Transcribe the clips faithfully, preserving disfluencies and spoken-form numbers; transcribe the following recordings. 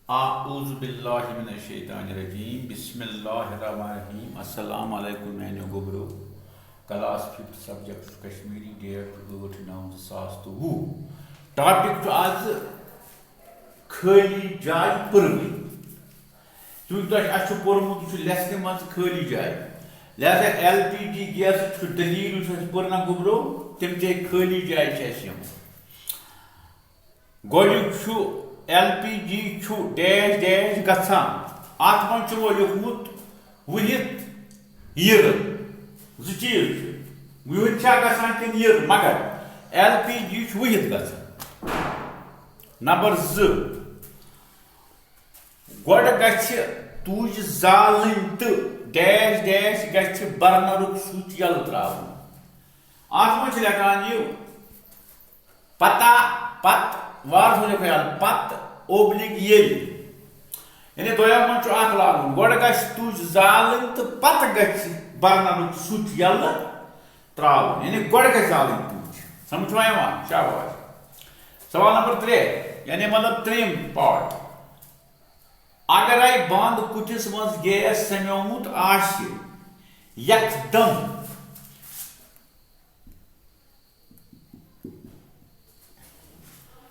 اعوذ باللہ من الشیطان الرجیم، بسم اللہ الرحمن الرحیم۔ السلام علیکم میانیو گوبرو۔ کلاس ففتھ، سبجیکٹ چھُ کشمیری، ڈیٹ چھُ ٲٹھ نو زٕ ساس تہٕ وُہ۔ ٹاپک چھُ آز خٲلی جاے پٔروٕنۍ۔ چونکہ تۄہہِ اَسہِ چھُ پوٚرمُت، یہِ چھُ لیسنہِ منٛز خٲلی جاے، لہذا ایل پی جی گیسٕچ چھُ دٔلیٖل، یُس اَسہِ پٔر نہ گوٚبرو، تِم تہِ خٲلی جایہِ چھِ اَسہِ یِم۔ گۄڈٕنیُک چھُ، ایل پی جی چھُ ڈیش ڈیش گژھان۔ اَتھ منٛز چھُ وۄنۍ لیوٚکھمُت وُہِتھ یِرٕ۔ زٕ چیٖز چھِ، وُہِتھ چھا گژھان کِنہٕ یِرٕ، مگر ایل پی جی چھُ وُہِتھ گژھان۔ نمبر زٕ، گۄڈٕ گژھِ تُج زالٕنۍ تہٕ ڈیش ڈیش گژھِ برنرُک سُچ یَلہٕ ترٛاوُن۔ اَتھ منٛز چھِ لیکھان یہِ پتہ، پتہٕ، وارٕ تھٲوزیو خیال، پتہٕ اوبلِک ییٚلہِ۔ یعنی دۄیو منٛز چھُ اکھ لاگُن۔ گۄڈٕ گژھِ تُج زالٕنۍ تہٕ پتہٕ گژھِ برنرُک سُچ یَلہٕ ترٛاوُن۔ یعنی گۄڈٕ گژھِ زالٕنۍ تُج۔ سمجھ چھُوا یِوان؟ شاباش۔ سوال نمبر ترٛےٚ، یعنی مطلب ترٛیٚیِم پارٹ۔ اگرے بند کُٹھِس منٛز گیس سمیومُت آسہِ، یکھ دم۔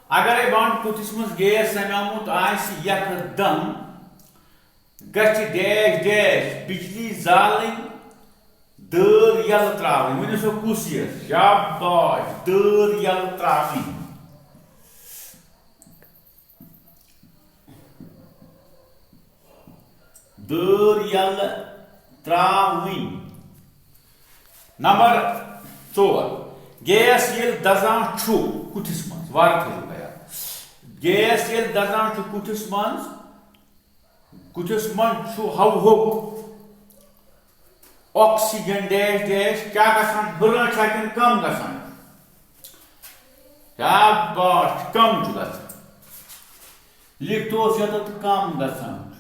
اگرے بند کُٹھِس منٛز گیس سمیومُت آسہِ، یکھ دم گژھِ ڈیش ڈیش بجلی زالٕنۍ، دٲر یلہٕ ترٛاوٕنۍ۔ ؤنِو سا کُس یہِ؟ شاباش، دٲر یلہٕ ترٛاوٕنۍ۔ دٲر یلہٕ ترٛاوٕنۍ۔ نمبر ژور، گیس ییٚلہِ دزان چھُ کُٹھِس منٛز، وارٕ تھٲوِو خیال۔ گیس ییٚلہِ دزان چھُ کُٹھِس منٛز، کُٹھِس منٛز چھُ ہوہُک آکسیجن ڈیش ڈیش کیٛاہ گژھان؟ ہُران چھا کِنہٕ کم گژھان؟ شاباش، کم چھُ گژھان۔ لیکھتو اوس ییٚتٮ۪تھ کم گژھان۔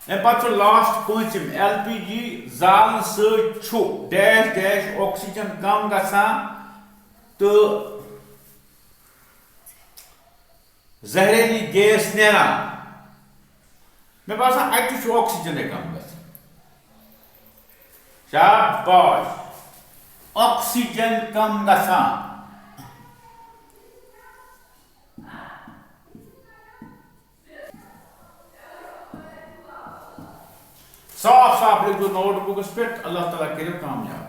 اَمہِ پتہٕ چھُ لاسٹ پوٗنٛژِم، ایل پی جی زالنہٕ سۭتۍ چھُ ڈیش ڈیش آکسیجن کم گژھان تہٕ زہریلی گیس نیران۔ مےٚ باسان، اَتہِ چھُ آکسیجنٕے کم گژھان۔ شاباش، آکسیجن کم گژھان۔ صاف صاف لیکھِو نوٹ بُکس پٮ۪ٹھ۔ اللہ تعالیٰ کٔرِو کامیاب۔